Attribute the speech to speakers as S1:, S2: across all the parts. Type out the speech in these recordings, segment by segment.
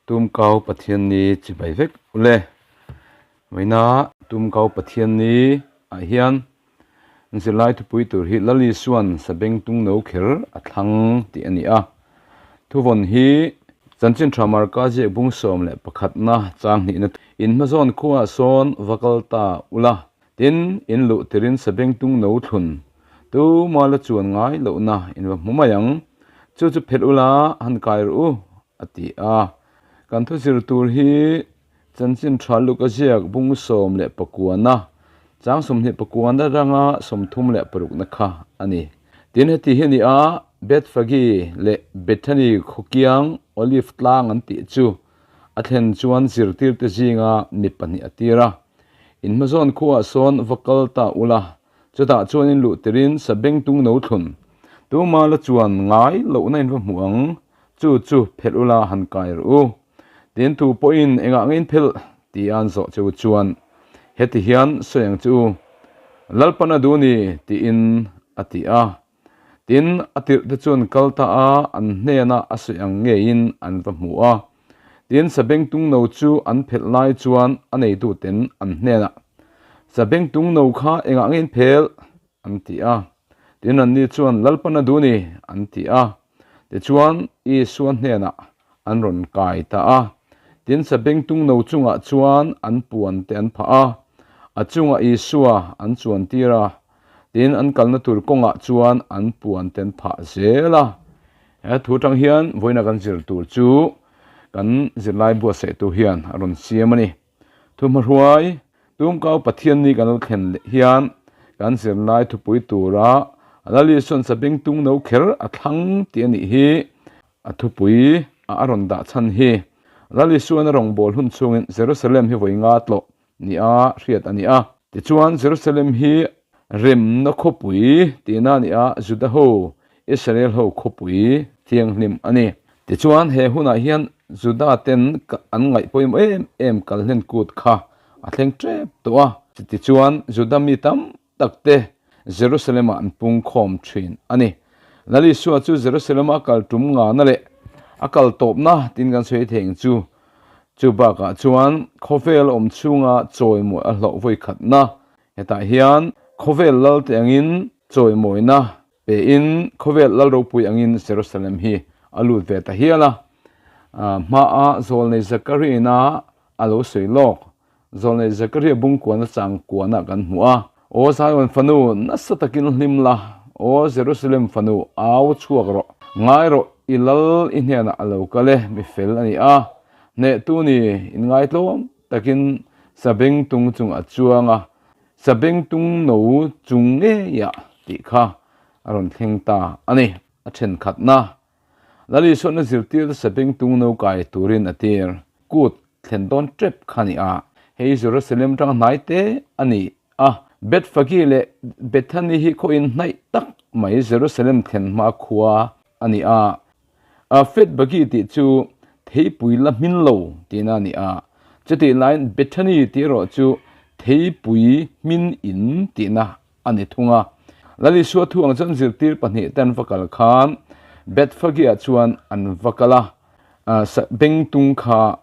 S1: Tumkau Pathian ni chibai vek ule. Vawiina Tumkau Pathian ni ah hian zirlai thupui tur hi Lal Isuan sabeng tung no kher a thlang tih a ni a. Thuvawn hi Chanchin tha Marka ziak bung 11na chang hnihna in hmazawn khuaah sawn va kal ta ula. Tin, in luh tirin sabeng tung no thlun tuma la chuan ngai lohna in va hmu mai ang. Chu chu phelh ula han kai rawh u, a ti a. Kan thu zir tur hi Chanchin tha Luka ziak bung 19na chang 29na ranga 36na kha a ni. Tin, heti hi a ni a, Bethphage leh Bethany khawkiang Olive tlang an tih chu a thlen chuan zirtirte zinga mi pahnih a tir a. In hmazawn khuaah sawn va kal ta ula, chutah chuan in luh tirin sabeng tung no thlun. Tuma la chuan ngai lohna in va hmu ang, chu chu phelh ula han kai rawh u. Tin tu pawhin engah nge in phelh ti a an zawh che u chuan heti hian sawi ang che u, Lalpan a duh ni tiin a ti a. Tin, a tirh te chuan kal ta a, an hnenah a sawi ang ngeiin an va hmu a. Tin, sabengtung no chu an phelh lai chuan a neituten an hnenah, Sabengtung no kha engah nge in phelh? an ti a. Tin, anni chuan, Lalpan a duh ni, an ti a. Tichuan, Isua hnenah an rawn kai ta a. Tin, sabengtung no chungah chuan an puan te an phah a, a chungah Isua an chuantir a. Tin, an kalna tur kawngah chuan an puan ten phah zel a. He thu atang hian vawiina kan zir tur chu kan zirlai buatsaihtu hian a rawn siam a ni. Thuhmahruai, Tumkau Pathian ni kan lo thlen leh hian kan zirlai thupui tura Lal Isuan sabeng tung no kher a thlang tih a nih hi. A thupui a a rawn dah chhan hi Lal Isuan a rawngbâwl hun chhungin Jerusalem hi vawi nga tlawh nia hriat a ni a. Tichuan, Jerusalem hi remna khawpui tihna a ni a, Juda ho, Israel ho khawpui thianghlim a ni. Tichuan, he hunah hian Juda ten an ngaih pawimawh em em kalhlen kut kha a thleng tep tawh a. Tichuan, Juda mi tam tak te Jerusalem-ah an pung khawm thin a ni. Lal Isua chu Jerusalem-a a kal tum ngana leh a kal tawpna tin kan sawi thei ang chu. Chu bakah chuan khawvel awm chhunga chawimawi a hlauh vawi khatna. Hetah hian khawvel lal te angin chawimawina pein khawvel lal ropui angin Jerusalem hi a lut ve ta hial a. Hmaa zawlnei Zakaria-ina a lo sawi lawk. Zawlnei Zakaria bungkuana chang kuanah kan hmu a. Aw Zion fanu, nasa takin hlim la, aw Jerusalem fanu, au chhuak rawh. Ngai rawh, i lal i hnenah a lo kal e, mi fel a ni a. Hnehtu ni, inngaitlawm takin sabeng tung chung a chuang a, sabeng tung no chung ngeiah tih kha a rawn thleng ta a ni. A thenkhatna Lal Isuan a zirtir sabeng tung no kai turin a tir. Kut thlen dawn tep kha ni a. Hei Jerusalem tang hnai te a ni a. Bethphage leh Bethany hi khaw in hnaih tak mai Jerusalem thlen hma khua a ni a. Fetbagi tih chu theipui la hmin lo tihna a ni a. Chutih laiin Bethany tih erawh chu theipui hmin in tihna a ni thung a. Lal Isua thu ang chuan zirtir pahnih te an va kal khan Bethphage-ah chuan an va kal a. Bengtung kha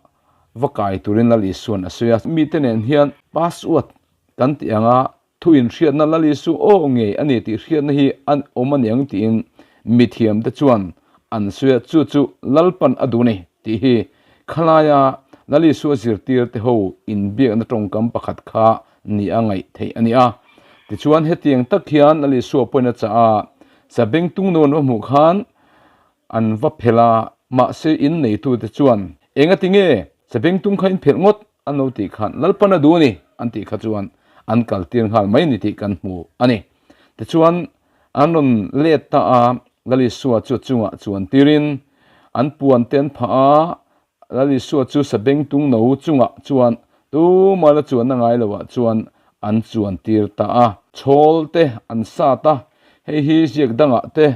S1: va kai turin Lal Isuan a sawi a, mite nen hian password kan tih anga thu inhriatna Lal Isu aw ngei a ni tih hriatna hi a awm a niang tiin mithiamte chuan an sawi a, chu chu Lalpan a duh a ni tih hi khalaia Lal Isua zirtirte ho inbiakna tawngkam pakhat kha ni a ngaih theih a ni a. Tichuan hetiang tak hian Lal Isua pawhin a chah a, Sabengtung nu an va hmuh khan An va phelh a, mahse in neitute chuan, Engati nge sabengtung kha in phelh ngawt? an lo tih khan, Lalpan a duh a ni, an tih kha chuan an kaltir nghal mai ni tih kan hmu a ni. Tichuan, an rawn let ta a, Lal Isua chu a chungah chuan tirin an puan te an phah a, Lal Isua chu sabengtung no chungah chuan tumah la chuanna ngai loah chuan an chuan tir ta a, chhawl te an sat a, hei hi ziak dangah te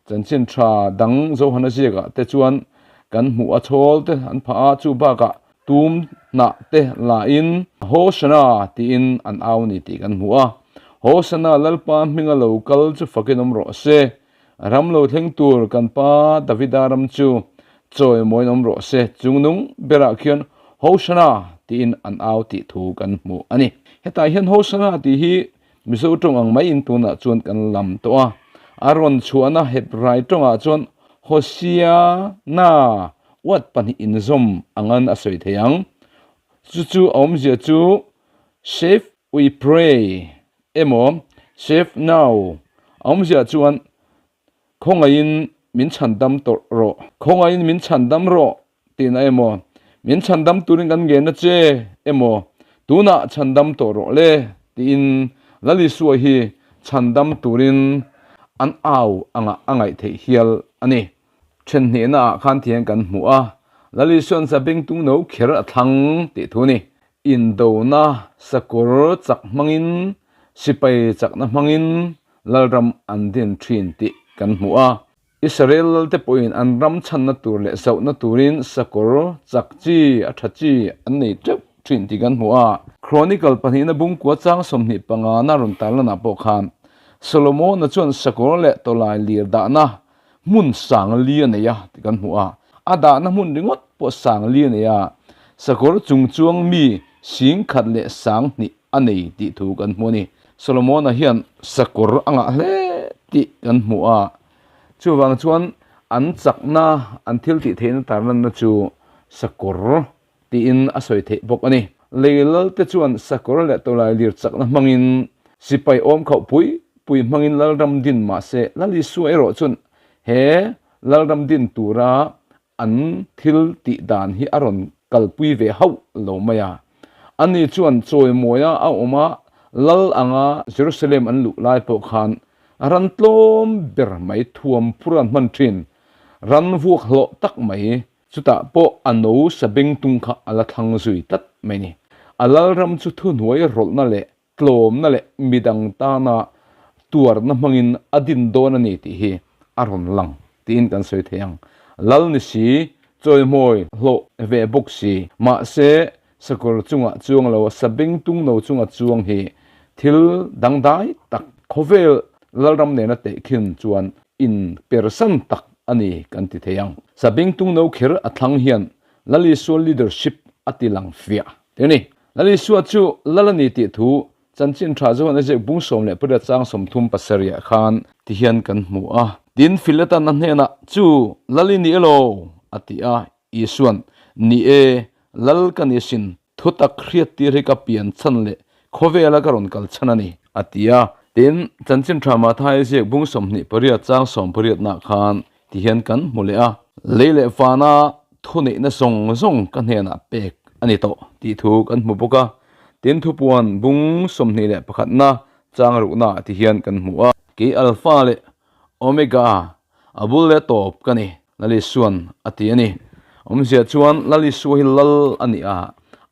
S1: Chanchin tha dang Johana ziakah te chuan kan hmuh a chhawl te an phah a, chu bakah tum hnah te lahin Hosana tiin an au ni tih kan hmu a. Hosana Lalpa hminga lo kal chu fakin awm rawh se. Ram lo thleng tur kan pa Davida ram chu Chawimawiin awm rawh se, chungnung berah khian Hosanna tiin an au tih thu kan hmu a ni. Hetah hian Hosanna tih hi Mizo tawng ang maiin tunah chuan kan lam tawh a, a rawn chhuahna Hebrai tawngah chuan Hosiana uat pahnih inzawm angan a sawi thei ang. Chu chu a awmzia chu Save we pray emaw Save now a awmzia chuan Khawngaihin min chhandam tawh rawh. Khawngaihin min chhandam rawh tihna emaw, min chhandam turin kan ngen a che emaw, tunah chhandam tawh rawh le tiin Lal Isua hi chhandam turin an au angah a ngaih theih hial a ni. Thenhnihna ah khan thian kan hmu a, Lal Isua'n sabengtung no kher a thlang tih thu a ni. Indona sakawr chak hmangin, sipai chakna hmangin Lalram an din thin tih kan hmu a. Israel lalte pawhin an ram chhanna tur leh zohna turin sakawr chak chi, a tha chi an nei teuh thin tih kan hmu a. Chronicle pahnihna bungkua chang 25 na rawn tarlanah pawh khan Solomona chuan sakawr leh tawlai lir dahna hmun sang li a nei a tih kan hmu a. A dahna hmun ringawt pawh sang li a nei a, sakawr chung chuang mi 10,000 leh 2000 a nei tih thu kan hmu a ni. Solomona hian sakawr a ngah hle tih kan hmu a, chuvang chuan an chakna, an thil tih theihna tarlanna chu sakawr tiin a sawi theih bawk a ni. Lei lalte chuan sakawr leh tawlai lir chakna hmangin sipai awm khauh pui pui hmangin lalram din mah se, Lal Isua erawh chuan he lalram din tura an thil tih dan hi a rawn kalpui ve hauh lo mai a. Ani chuan chawimawia a awm a, lal anga Jerusalem an luh lai pawh khan ran tlawm ber mai thuam phur an hman thin, ran vuak hlawh tak mai, chutah pawh a no sabengtung kha a la thlang zui tlat mai ni. A lalram chu thuhnuai rawlhna leh tlawmna leh midang tana tuarna hmangin a din dawn a ni tih hi a rawn lang tiin kan sawi thei ang. Lal ni si, chawimawi hlawh ve bawk si, mahse sakawr chunga chuang lo, sabengtung no chunga chuang hi thil dangdai tak, khawvel lalram nena tehkhin chuan inpersan tak a ni kan ti thei ang. Sabengtung no kher a thlang hian Lal Isua leadership a ti lang fiah te a ni. Lal Isua chu Lal a ni tih thu chanchin tha Johan a ziak bung 18 chang 37 ah khan ti hian kan hmu a. Tin, Philatan a hnenah, Chu, Lal i ni elaw? a ti a. Isuan, Ni e, Lal ka ni asin, thutak hriattir hi ka pian chhan leh khawvela ka rawn kal chhan a ni, a ti a. Tin, chanchin tha Mathai a ziak bung 28 chang 18 nah khan ti hian kan hmu leh a, lei leh vana thuneihna zawng zawng ka hnenah pek a ni tawh tih thu kan hmu bawk a, tin thupuan bung 21 na chang ruhna ti hian kan hmu a. Kei Alpha leh Omega, a bul leh tawp ka ni, Lalisuan a ti a ni. Awmzia chuan Lalisua hi lal a ni a,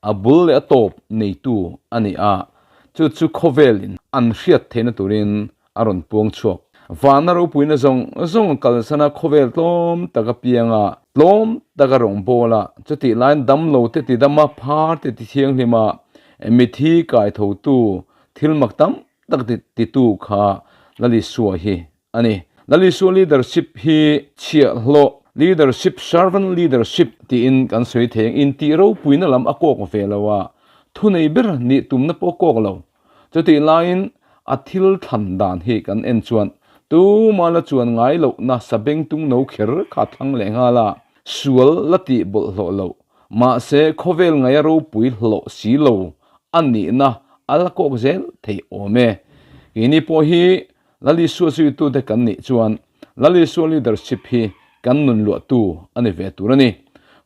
S1: a bul leh a tawp neitu a ni a, chu chu khawvelin an hriat theihna turin a rawn puang chhuak. Vana ropuina zawng zawng kalsana khawvel tlawm taka pianga, tlawm taka rawngbawla, chutih laiin damlo te ti dama, phar te ti thianghlima, mithi kai thotu thil mak tam tak titu kha Lalisua hi a ni. Lalisua leadership hi chhiahhlawh leadership, servant leadership tiin kan sawi thei ang. Intih ropuina lam a kawk ve lo a, thunei ber nih tumna pawh a kawk lo. Chutih laiin a thil thlan dan hi kan en chuan tuma la chuan ngai lohna sabengtung no kher kha thlang leh nghal a, sual la tih bawlhhlawh loh, mahse khawvel ngaia ropui hlawh si lo a nihna a la kawk zel thei awm e. Keini pawh hi Lalisua zuitute kan nih chuan Lalisua leadership hi kan nun luahtu a ni ve tur a ni.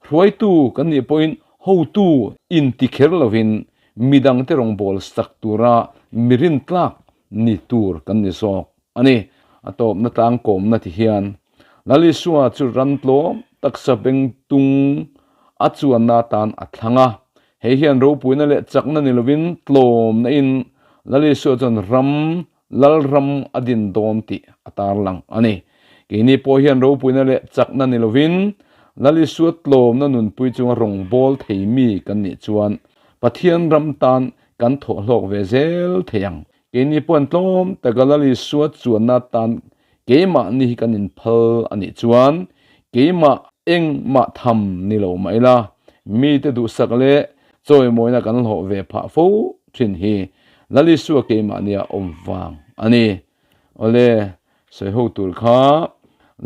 S1: Hruaitu kan nih pawhin hotu inti kher lovin Midangte rawngbâwl sak tura mi rintlâk ni tur kan ni zâwk a ni. A tâwpna tlângkawmna ti hian Lal Isua chu ram tlâwm taksa bengtung a chuanna atan a thlang a. Hei hian ropuina leh chakna ni lovin tlâwmna in Lal Isua chuan ram Lalram a din dawn tih a tarlang a ni. Keini pawh hian ropuina leh chakna ni lovin Lal Isua tlawmna nunpui chunga rawngbâwl thei mi kan nih chuan Pathian ram tan kan thawh hlawk ve zel thei ang. Keini pawhin tlawm taka Lal Isua chuanna tan keimahni hi kan inphal a nih chuan keimah. Engmah tham ni lo mah ila, mite duhsak leh chawimawina kan hlawh ve phah fo thin hi Lalisua keimahnia awm vang a ni. Awle, sawi ho tur kha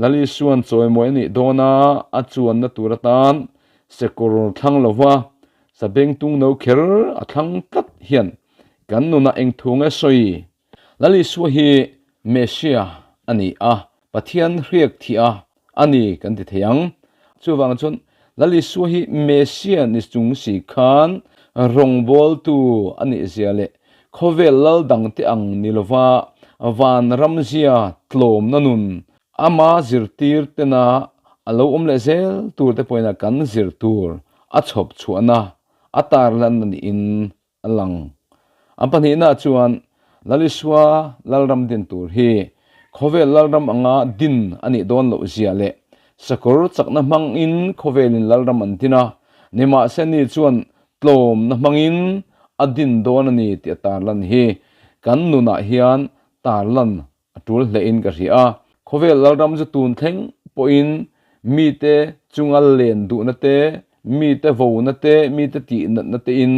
S1: Lalisuan chawimawi a nih dawna a chuanna tur atan sekawr thlang lova sabengtung no kher a thlang tlat hian kan nunah engthu nge sawi? Lalisua hi Messiah a ni a, Pathian hriak thih a a ni kan ti thei ang. Chuvang chuan Lalisua hi Messiah ni chung si khan rawngbawltu a nih zia leh khawvel lal dangte ang ni lova vanramzia tlawmna nun ama zirtir tena a lo awm leh zel tur te pawhin a kan zir tur a chhawp chhuahna a tarlan a niin a lang. A pahnihna chuan Lalisua Lalram din tur hi khawvel Lalram anga din a nih dawn loh zia leh sakawr chakna hmangin khawvelin Lalram an din a, nimahse ni chuan tlawmna hmangin a din dawn a ni tih a tarlan hi kan nunah hian tarlan a tul hlein ka hria a. Khawvel Lalram chu tun thleng pawhin mite chunga len duhna te, mite vona te, mite tihnatna tein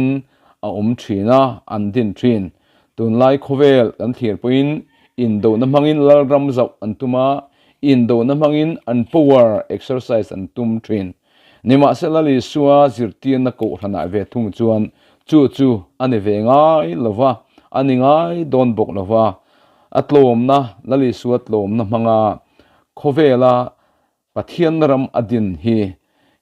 S1: a awm thin a, an din thin. Tunlai khawvel kan thlir pawhin indona hmangin Lalram zauh an tum a, indona hmangin an power exercise an tum thin. Nimahsela Isua zirtirna kohhranah ve thung chuan chu chu a ni ve ngai lo va, a ni ngai dawn bawk lo va. A tlawmna, Lal Isua tlawmna hmanga khawvela Pathian ram a din hi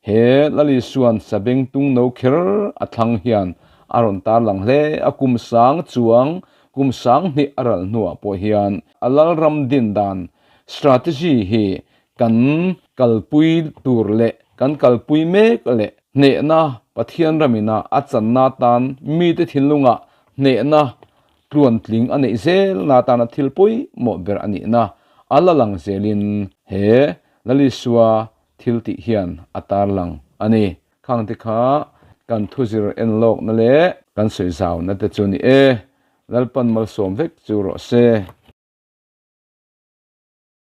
S1: he Lal Isua'n sabengtung no kher a thlang hian a rawn tarlang hle. A kum sang chuang kum sanghnih a ral hnuah pawh hian a Lalram din dan strategy hi kan kalpui tur leh kan kalpui mek leh hnehna Pathian ramina a channa tan mite thinlungah hnehna tluantling a neih zelna tana thil pawimawh ber a nihna a la lang zelin he Lalisua thil tih hian a tarlang a ni. Khang te kha kan thuzir en lawkna leh kan sawi zauna te chu ni e. Lalpan malsawm vek chu rawh se.